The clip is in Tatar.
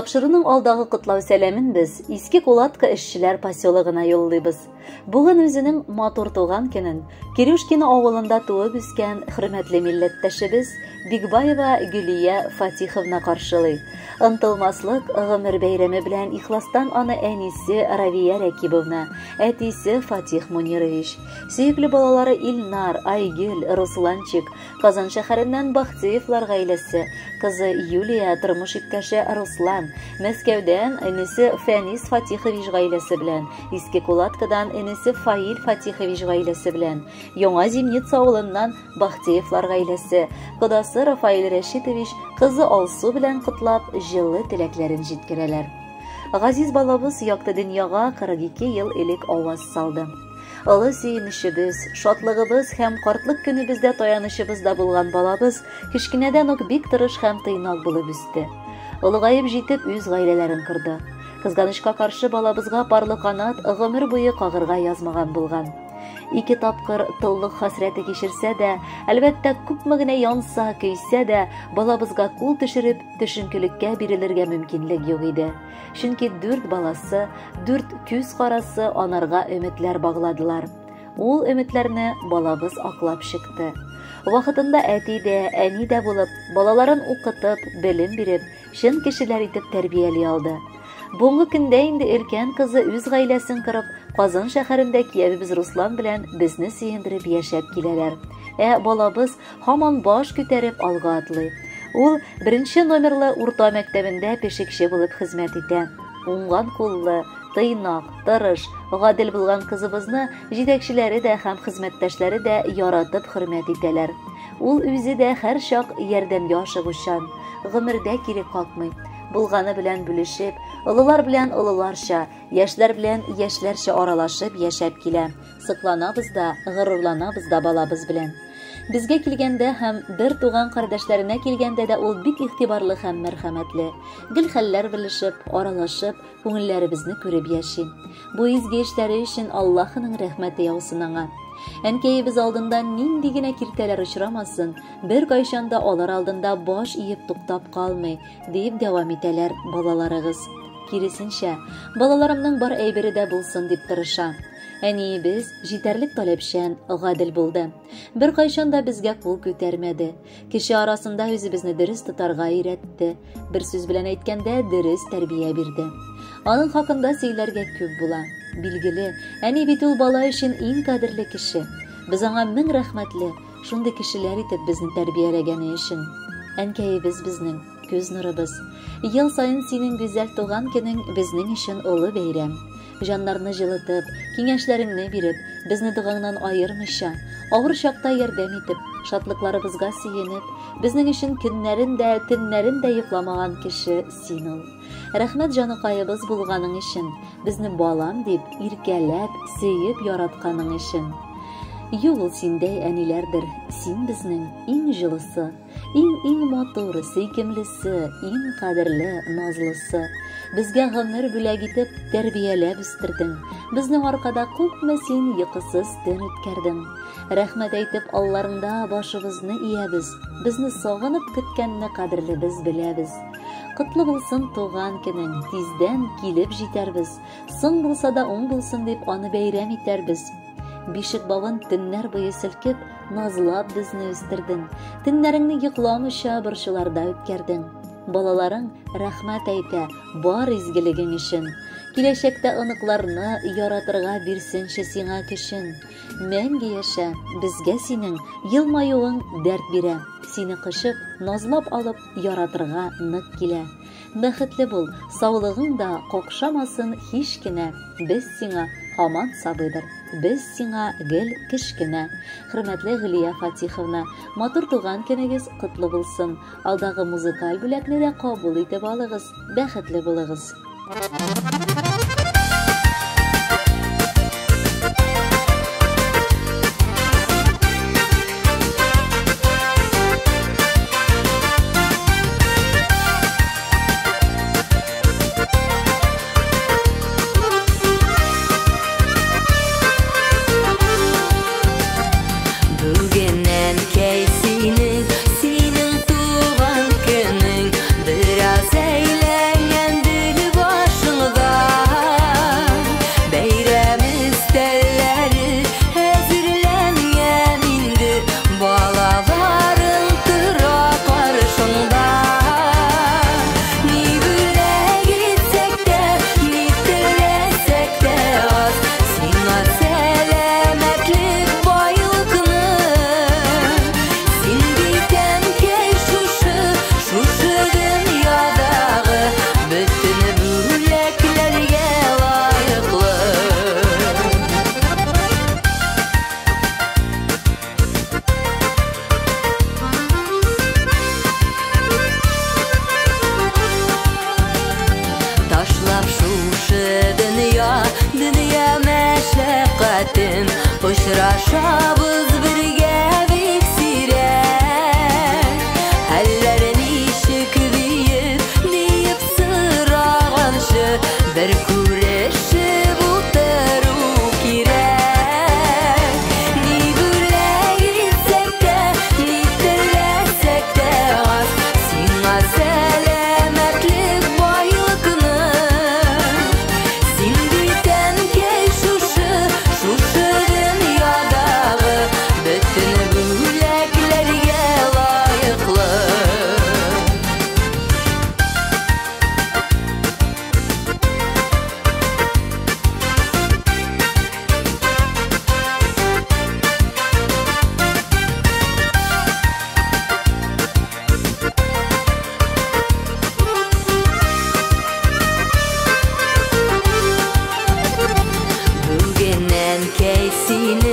Тапшыруның алдагы котлау сәламен без Иске Кулатка эшчеләр поселогына юллыйбыз. Бүген үзенең матур туган көнен Кирюшкино авылында туып үскән хөрмәтле милләттәшебез Бигбаева Гөлия Фатиховна каршылый. Онтылмаслык гомер бәйрәме белән ихластан аны әнисе Равия Рәкибовна, әтисе Фатих Мунирович, сөекле балалары Илнар, Айгөл, Русланчик, Казан шәһәреннән Бахтиевлар гаиләсе, кызы Юлия, тормыш иптәше Руслан, Мәскәүдән энесе Фәнис Фатихович гаиләсе белән, Иске Кулаткадан энесе Фаил Фатихович гаиләсе белән, Яңа Зимница авылыннан Бахтиевлар гаиләсе, кодасы Рафаэль Рәшитович, кызы Алсу белән котлап, җылы теләкләрен җиткерәләр. Газиз балабыз якты дөньяга 42 ел элек аваз салды. Олы сөенечебез, шатлыгыбыз һәм картлык көнебездә таянычыбыз да булган балабыз кечкенәдән үк бик тырыш һәм тыйнак булып үсте. Олыгаеп җитеп үз гаиләләрен корды. Кызганычка каршы балабызга парлы канат гомер буе кагырга язмаган булган. Ике тапкыр толлык хәсрәте кичерсә дә, әлбәттә, күпме генә янса, көйсә дә, балабызга кул төшереп, төшенкелеккә бирелергә мөмкинлек юк иде. Чөнки дүрт баласы, дүрт күз карасы анарга өметләр багладылар. Ул өметләрне балабыз аклап чыкты. Вакытында әти дә, әни дә булып, балаларын укытып, белем биреп, чын кешеләр итеп тәрбияли алды. Бүгенге көндә инде өлкән кызы үз гаиләсен корып, Казан шәһәрендә киявебез Руслан белән безне сөендереп яшәп киләләр. Ә балабыз һаман баш күтәреп алга атлый. Ул беренче номерлы урта мәктәбендә пешекче булып хезмәт итә. Уңган куллы, тыйнак, тырыш, гадел булган кызыбызны җитәкчеләре дә һәм хезмәттәшләре дә яратып хөрмәт итәләр. Ул үзе дә һәрчак ярдәмгә ашыгучан, гомердә кире какмый. Булганы белән бүлешеп, олылар белән олыларча, яшьләр белән яшьләрчә аралашып яшәп килә. Сокланабыз да, горурланабыз да балабыз белән. Безгә килгәндә һәм бер туган кардәшләренә килгәндә дә ул бик игътибарлы һәм мәрхәмәтле. Гел хәлләр белешеп, аралашып, күңелләребезне күреп яши. Бу изге эшләре өчен Аллаһының рәхмәте яусын аңа. Әнкәебез алдында нинди генә киртәләр очрамасын, беркайчан да алар алдында баш иеп туктап калмый, диеп дәвам итәләр балаларыгыз. Киресенчә, балаларымның бар әйбере дә булсын дип тырыша. Әниебез җитәрлек таләпчән, гадел булды. Беркайчан да безгә кул күтәрмәде. Кеше арасында үзебезне дөрес тотарга өйрәтте. Бер сүз белән әйткәндә, дөрес тәрбия бирде. Аның хакында сөйләргә күп була. Билгеле, әни бит ул бала өчен иң кадерле кеше. Без аңа мең рәхмәтле, шундый кешеләр итеп безне тәрбияләгәне өчен. Әнкәебез безнең күз нурыбыз. Ел саен синең гүзәл туган көнең безнең өчен олы бәйрәм. Җаннарны җылытып, киңәшләреңне биреп, безне догаңнан аермыйча, авыр чакта ярдәм итеп, шатлыкларыбызга сөенеп, безнең өчен көннәрен дә, төннәрен дә йокламаган кеше син ул. Рәхмәт җаныкаебыз булганың өчен, безне балам дип, иркәләп, сөеп яратканың өчен. Юк ул синдәй әниләрдер, син безнең иң җылысы. Иң-иң матур, сөйкемлесе, иң кадерле, назлысы. Безгә гомер бүләк итеп, тәрбияләп үстердең. Безнең аркада күпме син йокысыз төн үткәрдең. Рәхмәт әйтеп, алларыңда башыбызны иябез. Безне сагынып көткәнне кадерлебез беләбез. Котлы булсын туган көнең, тиздән килеп җитәрбез. Соң булса да уң булсын дип аны бәйрәм итәрбез. Бишек бавын төннәр буе селкеп, назлап безне үстердең. Төннәреңне йокламыйча борчуларда үткәрдең. Балаларың рәхмәт әйтә бар изгелегең өчен. Киләчәктә оныкларны яратырга бирсенче сиңа көчен. Мәңге яшә, безгә синең елмаюың дәрт бирә. Сине кочып, назлап алып, яратырга нык килә. Бәхетле бул, саулыгың да какшамасын һич кенә. Без сиңа һаман сабыйдыр, без сиңа гел кечкенә. Хөрмәтле Гөлия Фатиховна, матур туган көнегез котлы булсын. Алдагы музыкаль бүләкне дә кабул итеп алыгыз. Бәхетле булыгыз. Бүген әнкәй синең, синең туган көнең, бераз әйләнгәндә Табигатем, очрашабыз бергә бик сирәк. Хәлләр ничек диеп, диеп сораганчы, бер күрешеп утыру кирәк. Ни бүләк итсәк тә, ни теләсәк тә аз, сиңа сәламәтлек, байлыкны. Син бит, әнкәй, шушы, шушы дөньядагы бөтен бүләкләргә лаеклы. Бүген, әнкәй, синең